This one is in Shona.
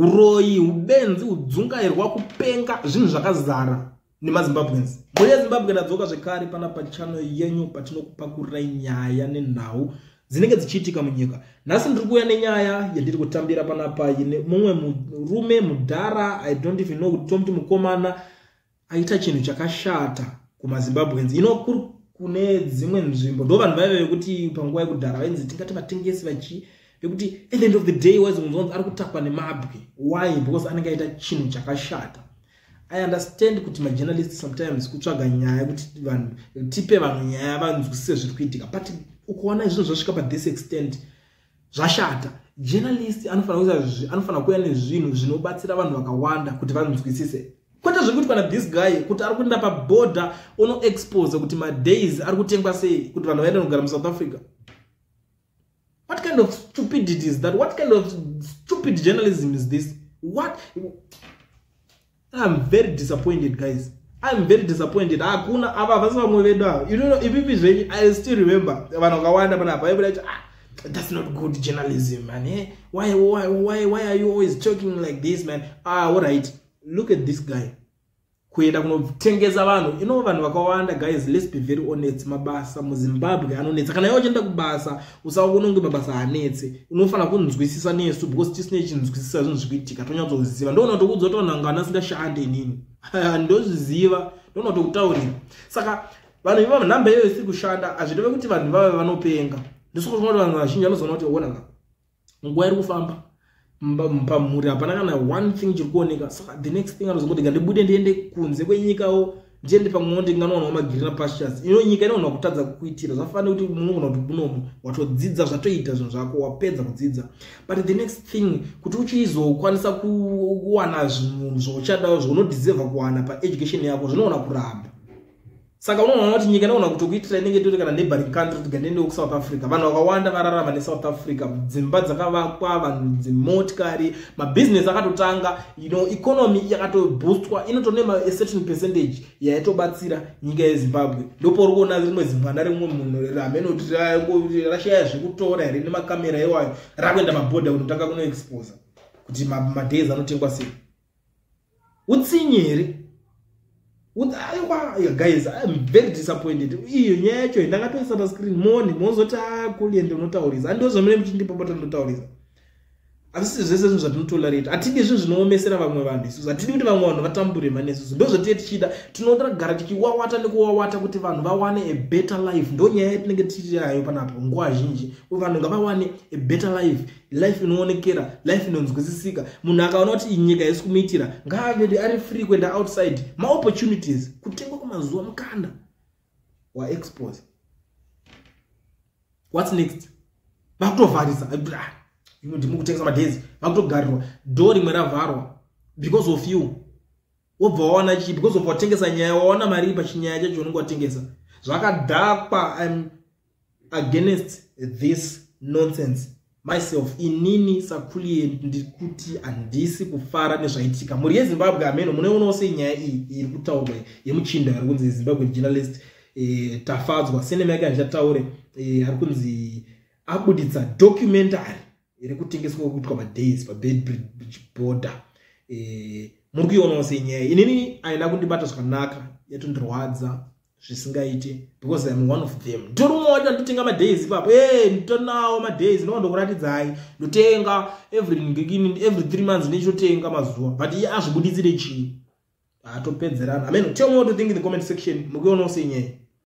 Uroyi, ubenzi, udzungairwa, kupenga, zvinhu zvakazara nemaZimbabweans. Mhuri yeZimbabwe, ndadzoka zvekare pana pachannel yenyu patinokupakurirai nyaya nenhau dzinenge dzichiitika munyika. Nhasi ndiri kuuya nenyaya yandiri kutambira panapa ine mumwe murume mudhara, I don't even know kuti tomuti mukomana, aita chinhu chakashata kumaZimbabweans. Ino kuri kune dzimwe nzvimbo ndo vanhu vaive vekuti panguva yekudhara vainzi tingati vatengesi vachi vekuti at the end of the day waizonzwanzi ari kutakwa nemabwe. Why? Because anenge aita chinhu chakashata. I understand kuti majournalist sometimes kutsvaga nyaya kuti vanhu tipe vanhu nyaya vanzwisise zviri kuitika, but ukuona zvinhu zvasvika pathis extent, zvashata. Journalist anofanira kuuya nezvinhu zvinobatsira vanhu vakawanda kuti vanzwisise, kwete zviri kuitwa nathis guy kuti ari kuenda pabhodha unoexpose kuti madays ari kutengwa sei kuti vanhu vaende kugara muSouth Africa. What kind of stupidity is that? What kind of stupid journalism is this? What? I'm very disappointed, guys. I'm very disappointed. Hakuna ava vasi vamwe vedu ava. You know, ipipi zvenyu, I still remember vanhu vakawanda panapa vaibuda kuti, "Ah, that's not good journalism, man. Eh? Why are you always talking like this, man?" Ah, all right, look at this guy kuenda kunotengesa vanhu ino. Vanhu vakawanda, guys, let's be very honest, mabasa muZimbabwe anonetsa. Kana iwe uchienda kubasa, usaona kunge mabasa anetse. Unofanira kunzwisisa nesu because tisine chinzwisisa zvinhu zvikuitika, tonyatsoziva. Ndoona kutokuudza kuti vanhu vangana asingashande, inini ndozviziva, ndoona kutokutaurira. Saka vanhu ivavo nhamba iyoyo isiri kushanda, hazvireve kuti vanhu vave vanopenga. Ndisikuona kuti vanhu vazhinji vanozoona kuti ona nguva iri kufamba, pamhuri hapana kana one thing chiri kuoneka. Saka the next thing anozongoti ngandibude ndiende kunze kwenyikawo, ndiende pamwewo ndinganowanao magreener pastures. Ino nyika inoona kutadza kukuitira zvafanira kuti munogona kuti munomu watodzidza, zvatoita zvinhu zvako, wapedza kudzidza, but the next thing kuti uchizokwanisa kuwana zvinhu zvauchada, zvaunodhizevha kuwana paeducation yako, zvinoona kuramba. Saka unoona kuti nyika inoona kutokuitira inenge tori kana neighboring country, kuti gandiendewo kuSouth Africa. Vanhu vakawanda vararama neSouth Africa, dzimba dzakavakwa, vanhu, dzimotikari, mabhizinesi akatotanga, economy yakatoboostwa, inotone a certain percentage yaitobatsira nyika yeZimbabwe. Ndopauri kuona rimwe zimwana rimwe munhu ramene kuti rashaya zvekutora here nemakamera iwayo, rakuenda mabhodha kunotanga kunoexposa kuti madays anotengwa sei. Utsinye here? Aiwa guys, I'm very disappointed. Iyo nyaya yacho ndakatoisa pascreen moni mozoti akuliende unotaurisa, handozvamune muchindipopota ndotaurisa. Asi zvese zvinhu zvatinotolerate, hatidi zvinhu zvinoomesera vamwe vanhu. Isusu hatidi kuti vamwe vanhu vatambure mane. Isusu ndo zvatinge tichida, tinogara tichiwawata nekuwawata kuti vanhu vawane a better life. Ndo nyaya yatinenge tichirayo panapo nguva zhinji, vanhu ngavawane a better life, life inoonekera, life inonzwisisika. Munhu akaona kuti nyika isi kumuitira, ngaave ari free kuenda outside, maopportunities, kutengwa kwamazuva mukanda waexpose. What's next? Vakutovharisa ndimi kutengesa madays, vakutogarirwa dho rimwe ravharwa because of you. Wobva wawana chii because of watengesa nyaya? Wawana mari pachinyaya chacho unenge watengesa. Zvakadhakwa. I'm against this nonsense myself. Inini sakulie ndikuti handisi kufara nezvaitika. Mhuri yeZimbabwe, ameno munoionawo sei nyaya iyi iri kutaurwa yemuchinda ari kunzi Zimbabwe journalist Tafadzwa seneme yake handichataure, ari kunzi abuditsa documentary rekutengeswa kuitwa madays paBeitbridge border? Muri kuionawo sei nyaya? Inini haina kundibata zvakanaka, yatondirwadza zvisingaiti because I'm one of them. Nditori umwe wacho andotenga madays ipapo. E, nditonawo madays, ndova ndokuratidzai, ndotenga every 3 months, ndichitotenga mazuva, but iye azvibuditsire chii? Atopedzerana. Amen. Tell me what you think in the comment section. Mukuionawo sei nyaya?